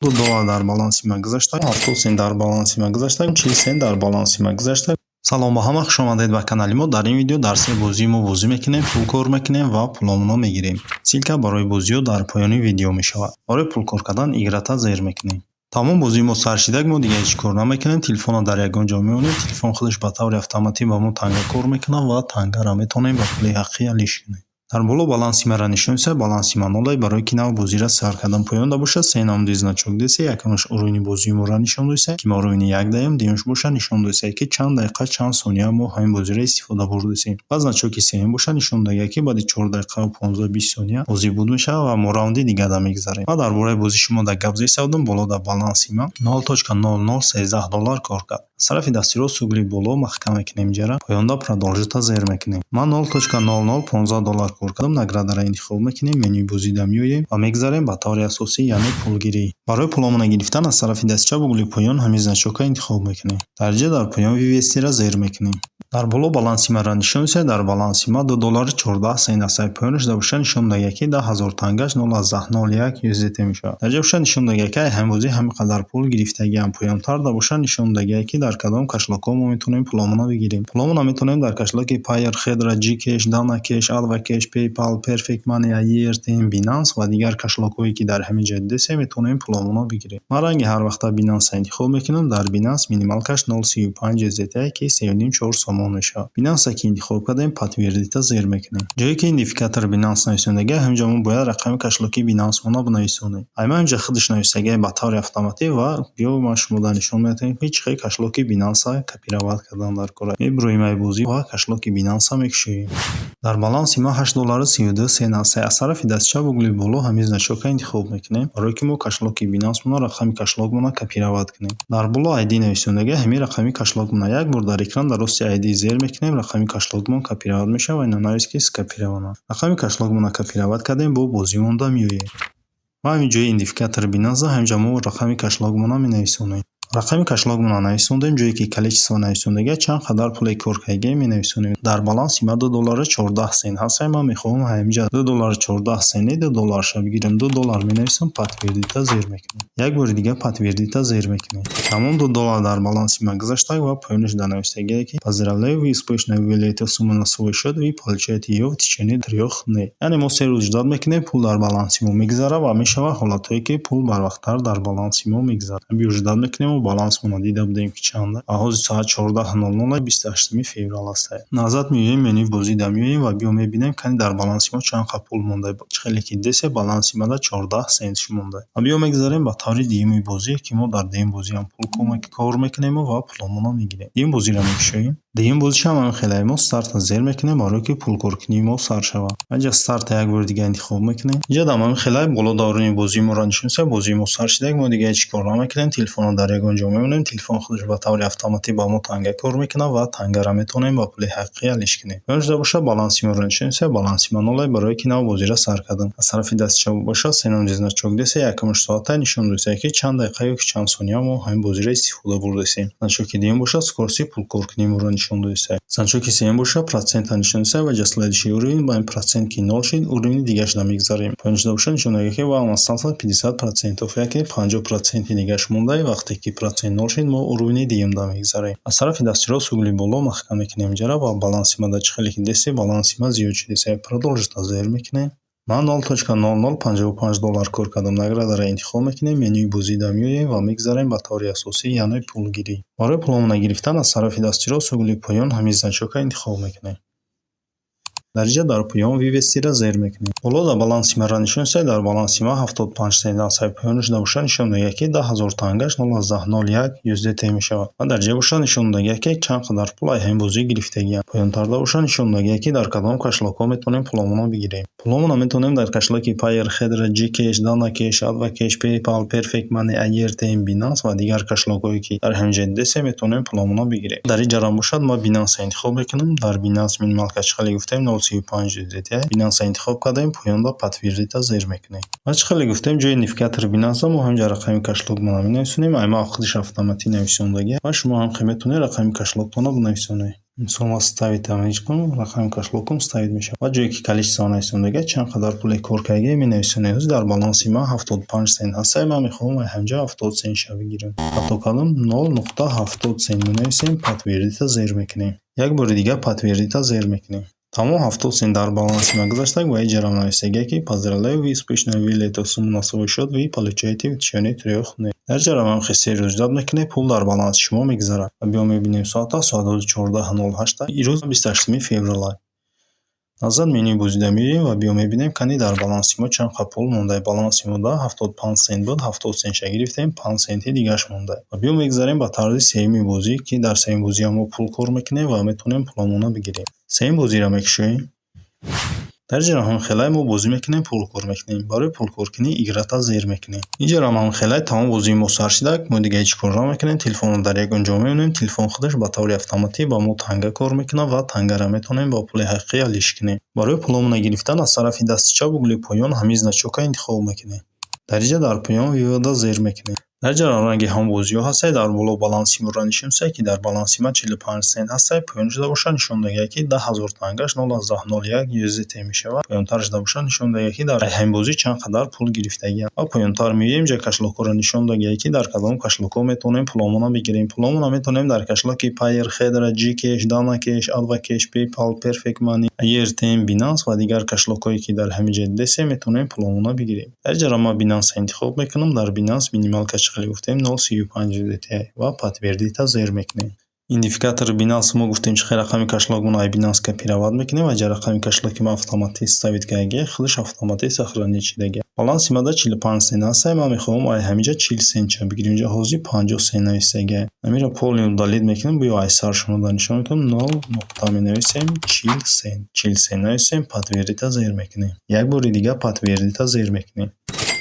2 доллар дар баланси ма гузашта, 70 сент дар баланси ма гузашта, 40 сент дар баланси ма гузашта. Салом ба ҳама, хушомадед ба канали мо. Дар ин видео дар се бозии мо бозӣ мекунем, пул кор мекунем ва пуломонро мегирем. Ссылка барои бозиҳо дар поёни видео мешавад. Барои пул кор кардан играть а зер мекунем. Тамом, бозии мо сар шидак, мо дигар ҳеҷ кор намекунем. Телефонро дар ягон ҷо мемонем, телефон худаш ба таври автоматӣ ба мо танга кор мекунад ва тангаро метавонем ба пули ҳақиқӣ алиш кунем. Дар боло баланси маро нишон медиҳад, баланси ман нолай, барои ки нав бозиро сар кардам. Поёнда бошад, се намуди значок десе: якумаш уровни бозии моро нишон додиса, ки мо уровни як даем, дуюмаш бошад, нишон додиса, ки чанд дақиқа, чанд сония мо ҳамин бозиро истифода бурдасем, ва значоки сеюм бошад, нишон додага, ки баъди 4 дақиқаву 15-20 сония бозӣ буд мешавад ва мо раунди дигар мегзарем. Ва дар бораи бозӣ шумо дар гап зеста будам. Боло дар баланси ман 0.0013 доллар кор кард. Аз тарафи дасти рост угли боло маҳкам мекунем инҷара, поёнда продолжить а зер мекунем. Ман 0.0015 доллар кор кардам. Наградаро интихоб мекунем, менюи бозида меоем ва мегзарем ба таври асосӣ, яъне пулгирӣ. Барои пуломона гирифтан аз тарафи дасти чап угли поён ҳамин значокро интихоб мекунем. Дар ҷа дар поён вывести-ра зер мекунем. Дар боло баланси маро нишон медиҳад, дар баланси ма 2 доллару 14 сент аст. Поёнаш да бошад, нишон додага, ки 10 000 тангаш 0.01 USDT мешавад. Дар ҷа бошад, нишон додага, ки ҳамин бозӣ ҳамин қадар пул гирифтагиам. Поёнтар да бошад, нишон додага, ки дар кадом кошелёкҳо мо метавонем пуломонро бигирем. Пуломонро метавонем дар кошелёки Payeer, Hedra, Gcash, Dana Cash, Adva Cash, PayPal, Perfect Money, Airtm, Binance ва дигар кошелёкҳое, ки дар ҳамин ҷо дидесем, метавонем пуломонро бигирем. Ман ранги ҳар вақта Binance интихоб мекунам. Дар Binance минималкаш 0.35 USDT, ки 3,5-4 сомон мешавад. Binance ки интихоб кардем, подтвердить а зер мекунем. Ҷое ки идентификатори Binance нависондага, ҳаминҷо мо бояд рақами кошелёки Binance-монро бинависонем. Ай ман инҷа худаш нависагиа ба таври автоматӣ ва биё ман шуморо нишон медиҳам, ки чӣ хел кошелёки Binance копировать кардан дар кора. Мебуроем ай бозӣ ва кошелёки Binance мекушоем. Дар баланси ма 8 доллару 32 сент аст. Аз тарафи дасти чап угли боло ҳамин значокро интихоб мекунем, барое ки мо кошелёки Binance-монро, рақами кошелёкмонро копировать кунем. Дар боло ID нависондага, ҳамин рақами кошелёкмонро як бор дар экран дар рости ID зер мекунем, рақами кошелёкмон копировать мешавад ва ина навис, ки скопировано. Рақами кошелёкмонро копировать кардем, бо бозӣ монда меоем. Ва ҳамин ҷои идентификатори Binance ҳаминҷа мо рақами кошелёкмонро менависонем. Рақами кошелёкмонро нависондем, ҷое ки количество нависондага, чанд қадар пуле кор кардагием, менависонем. Дар баланси ма 2 доллару 14 сент ҳаст. Ман мехоҳам ҳаминҷа 2 доллару 14 сент, 2 долларша бигирам. 2 доллар менависам, подтвердить а зер мекунем. Як бори дигар подтвердить а зер мекунем. Тамом, 2 доллар дар баланси ма гузашта ва поёнаш дар нависагие, ки поздравляю, вы успешно вывели эту сумму на свой счет, вы получаете её в течение 3 дней. Яъне мо 3 рӯз ждать мекунем, пул дар баланси мо мегузарад ва мешавад ҳолатҳое, ки пул барвақттар дар баланси мо мегузарад. Биё, ждать мекунем, балансмонро дида будем, ки чанд. Ва ҳозир соат 14:00, 28-феврал аст. Назад меоем, менюи бозида меоем ва биё мебинем, кани дар баланси мо чанд қадр пул монда. Чӣ хеле ки дидесе, баланси мада 14 сент монда. Ва биё мегузарем ба таври дуюми бозӣ, ки мо дар дуюм бозиам пул кор мекунему ва пуломонро мегирем. Дуюм бозиро мекушоем. Дуюм бозишам ҳамин хеле. Мо старта зер мекунем, барое ки пулкоркунии мо сар шавад. Инҷа старта як бори дига интихоб мекунем. Инҷа дар ҳамин хеле боло даврони бозии моро нишон медиҳад, бозии мо сар шуда, мо дига ҳеҷ кор намекунем, телефонро дар ягон ҷо мемонем, телефон худаш ба таври автоматӣ ба мо танга кор мекунад ва тангаро метавонем ба пули ҳақиқӣ алиш кунем. Поён шуда бошад, баланси моро нишон медиҳад, баланси ман нолай, барое ки нав бозиро сар кардам. Аз тарафи дасти чап бошад, се намуди значок десе: якумаш соата нишон додиста, ки чанд дақиқа ё ки чанд сония мо ҳамин бозиро истифода бурдасем. Значоки дуюм бошад, скорости пулкоркунии моро нишон додиста. Значоки сеюм бошад, процента нишон додиста ва ҷа следующий уровень ба ин процент ки нол шуд, уровни дигарашро мегузарем. Поён шуда бошад, нишон додага, ки вам остался 50%, яке 50 проценти дигараш монда. Вақте ки процент нол шуд, мо уровни дуюмда мегузарем. Аз тарафи дасти рост угли боло маҳкам мекунем инҷара ва баланси ма дар чӣ хеле ки дидесте, баланси ма зиёд шудааст. Продолжить зер мекунем. Ман 0.0055 доллар кор кардам. Наградаро интихоб мекунем, менюи бозида меоем ва мегузарем ба таври асосӣ, яъне пулгирӣ. Барои пуломона гирифтан аз тарафи дасти рост угли поён ҳамин значокро интихоб мекунем. Дар инҷа дар поён вывести-ра зер мекунем. Боло дар баланси маро нишон медиҳад, дар баланси ма 75 сент аст. Поёнаш бошад, нишон додага, ки 10 000 тангаш 0.01 USDT мешавад. Ва дар ҷа бошад, нишон додага, ки чанд қадар пул ай ҳамин бозӣ гирифтагиам. Поёнтарда бошад, нишон додага, ки дар кадом кошелёкҳо метавонем пуломонро бигирем. Пуломонро метавонем дар кошелёки Payeer, Hedra, Gcash, Dana Cash, Adva Cash, PayPal, Perfect Money, Airtm, Binance ва дигар кошелёкҳое, ки дар ҳамин ҷо дидесем, метавонем пуломонро бигирем. Дар ин ҷараён бошад, мо Binance интихоб мекунем. Дар Binance минималка, чӣ хеле гуфтем, 0.35 USDT. Binance интихоб кардем, поёнда подтвердить а зер мекунем. Ва чӣ хеле гуфтем, ҷои идентификатори Binance мо ҳаминҷа рақами кошелёкмонро менависонем. Ай ма худаш автоматӣ нависондагӣ ва шумо ҳам метавонед рақами кошелёктонро бинависонед. Мисол, ман вставить мекунам, рақами кошелёкам вставить мешавад. Ва ҷое ки количество нависондага, чанд қадар пуле кор кардагӣ менависонем. Ҳозир дар баланси ман 75 сент ҳаст. Ман мехоҳам ҳамҷа 70 центша бигирам. Хато кардам, 0,70 цент менависем, подтвердить зер мекунем. Як бори дигар подтвердить зер мекунем. Тамом, 70 цент дар баланси ман гузаштаг ва иҷарам нависагия, ки «Поздравляю, вы успешно вывели эту сумму на свой счет, вы получаете в течение 3 дней». Дар ҷара ҳам 3 рӯз ждать мекунед, пул дар баланси шумо мегузарад. Ва биё мебинем соата, соат ҳозир 14:08, ирӯз 28-ми феврал. Назад менюи бозида меоем ва биё мебинем, кани дар баланси мо чанд қадр пул монда. Баланси мо да 75 цент буд, 70 центша гирифтем, 5 центи дигараш монда. Ва биё мегузарем ба тарзи сеюми бозӣ, ки дар сеюми бозиам мо пул кор мекунем ва метавонем пуламонро бигирем. Сеюм бозиро мекушоем. Дар ҷара ҳамхелай мо бозӣ мекунем, пул кор мекунем. Барои пулкоркунӣ играть а зер мекунем. Иҷарам ҳамхелай тамом бозии мо сар шуда, мо дига ҳеҷ кор намекунем, телефонро дар ягон ҷо мемонем, телефон худаш ба таври автоматӣ ба мо танга кор мекунад ва тангаро метавонем бо пули ҳақиқӣ алиш кунем. Барои пуломона гирифтан аз тарафи дасти чап угли поён ҳамин значокро интихоб мекунем. Дар инҷа дар поён вывода зер мекунем. Дар ҷара ранги ҳамон бозиҳо ҳастад, дар боло баланси моро нишон медиҳад, ки дар баланси ман 45 цент ҳастад, поён шуда бошад, нишон медиҳад, ки 10 000 тангаш 0,01 USDT мешавад. Поёнтар шуда бошад, нишон медиҳад, ки дар ҳамин бозӣ чанд қадар пул гирифтагиам. Ва поёнтар меоем, инҷа кошелёкҳоро нишон додагиам, ки дар кадом кошелёкҳо метавонем пуломонро бигирем. Пуломонро метавонем дар кошелёки Payeer, Hedra, Gcash, DanaCash, AdvCash, PayPal, Perfect Money, Airtm, Binance ва дигар кошелёкҳое, ки дар ҳамин ҷо дидесем, метавонем пуломонро бигирем. Дар инҷаро ман Binance интихоб мекунам. Дар Binance минималка чӣ хеле гуфтем, 0,35 USDT ва подтвердить зер мекунем. Идентификатори Binance мо гуфтем, чӣ хел рақами кошелёкмонро ай Binance копировать мекунем ва ҷа рақами кошелёки мо автоматӣ вставить кардагия, худаш автоматӣ сохранить шудагия. Баланси ман да 45 цент ҳастад, ман мехоҳам ай ҳаминҷа 40 центча бигирем. Инҷа ҳозир 50 цент нависагия. Ҳаминро полный удалить мекунем, биё ай сар шуморо нишон медиҳам, нол нуқта менависем, 40 цент. 40 цент нависем, подтвердить зер мекунем. Як бори дигар подтвердить зер мекунем.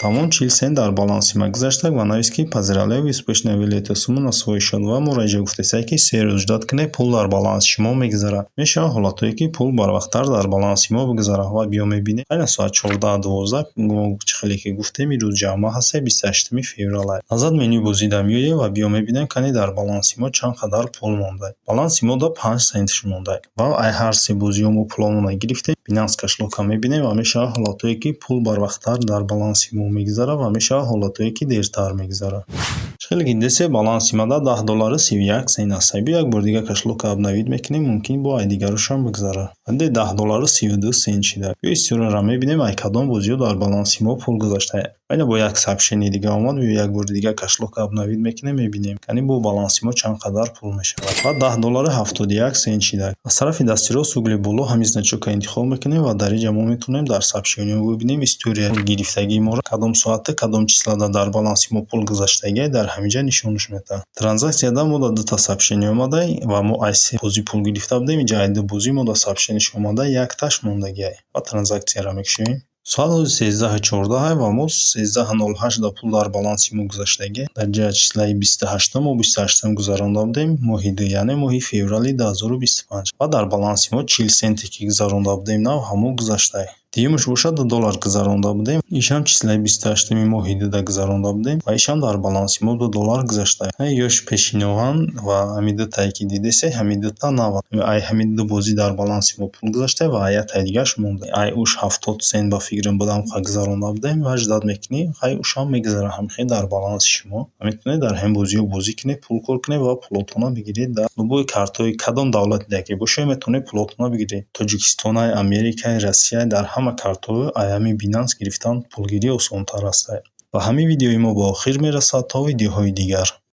Тамом, 40 цент дар баланси ман гузаштаг ва навист, ки «Поздравляю, вы успешно вывели эту сумму на свой счет». Ва моро инҷа гуфтесад, ки 3 рӯз ждать кунед, пул дар баланси шумо мегузарад. Мешавад ҳолатҳое, ки пул барвақттар дар баланси мо бигузарад, ва биё мебинем, айна соат 14:12, мо чӣ хеле ки гуфтем, ирӯз ҷамъа ҳастад, 28-ми феврал. Назад менюи бозида меоем ва биё мебинем, кани дар баланси мо чанд қадар пул монда. Баланси мо да 5 центш монда ва ай ҳар се бозиҳо мо пуломонро гирифтем. Binance кошелёкро мебинем ва мешавад ҳолатҳое, ки пул барвақттар дар баланси мо мегузарад, ва мешавад ҳолатҳое, ки дертар мегузарад. Чӣ хеле ки дидесед, баланси ман да 10 доллару 31 цент аст. Биё як бори дигар кошелёкро обновить мекунем, мумкин бо ай дигарошам бигузарад. Диде, 10 доллару 32 цент шуда. Биё историяро мебинем, ай кадом бозиҳо дар баланси мо пул гузаштааст. Айна бо як сообщение дига омад, биё як бори дигар кошелёкро обновить мекунем, мебинем, кани бо баланси мо чанд қадар пул мешавад. Ва 10 доллару 71 цент шуда. Аз тарафи дасти рост угли боло ҳамин значокро интихоб мекунем ва дар инҷа мо метавонем дар сообщениҳо бибинем история гирифтагии моро, кадом соата, кадом числода дар баланси мо пул гузаштагиа, дар ҳаминҷа нишонаш медиҳад. Транзакцияда мо да дута сообщение омада ва мо ай се бозӣ пул гирифта будем, инҷа ай ду бозӣ мо да сообщениеш омада, якташ мондагиа ва транзакцияро мекушоем. Соат ҳозир 13:14 ва мо 13:08 пул дар баланси мо гузаштагӣ. Дар ҷоя числаи 28-ум, мо 28-ум гузаронда будем, моҳи ду, яъне моҳи феврали 2025, ва дар баланси мо 40 центе, ки гузаронда будем нав, ҳамон гузаштае. Дуюмаш бошад, 2 доллар гузаронда будем. Ишам числаи 28-уми моҳи дуда гузаронда будем ва ишам дар баланси мо 2 доллар гузаштае. Ёш пешиноҳанд ва ҳамин дутае, ки дидесе, ҳамин дута нав. Ай ҳамин ду бозӣ дар баланси мо пул гузаштае ва яктаи дигараш монда. Ай уш 70 цент ба фикрам будам, гузаронда будем ва ждать мекунӣ, хай ушам мегузарад ҳамхел дар баланси шумо. Метавонед дар ҳамин бозиҳо бозӣ кунед, пул кор кунед ва пулотонро бигиред. Дар любой картҳои кадом давлате ки бошед, метавонед пулотонро бигиред. Тоҷикистонай, Америкай, Россияй, дар ҳама картҳо ай ҳамин Binance гирифтан пулгирӣ осонтар аст. Ва ҳамин видеои мо ба охир мерасад. То видеоҳои дигар.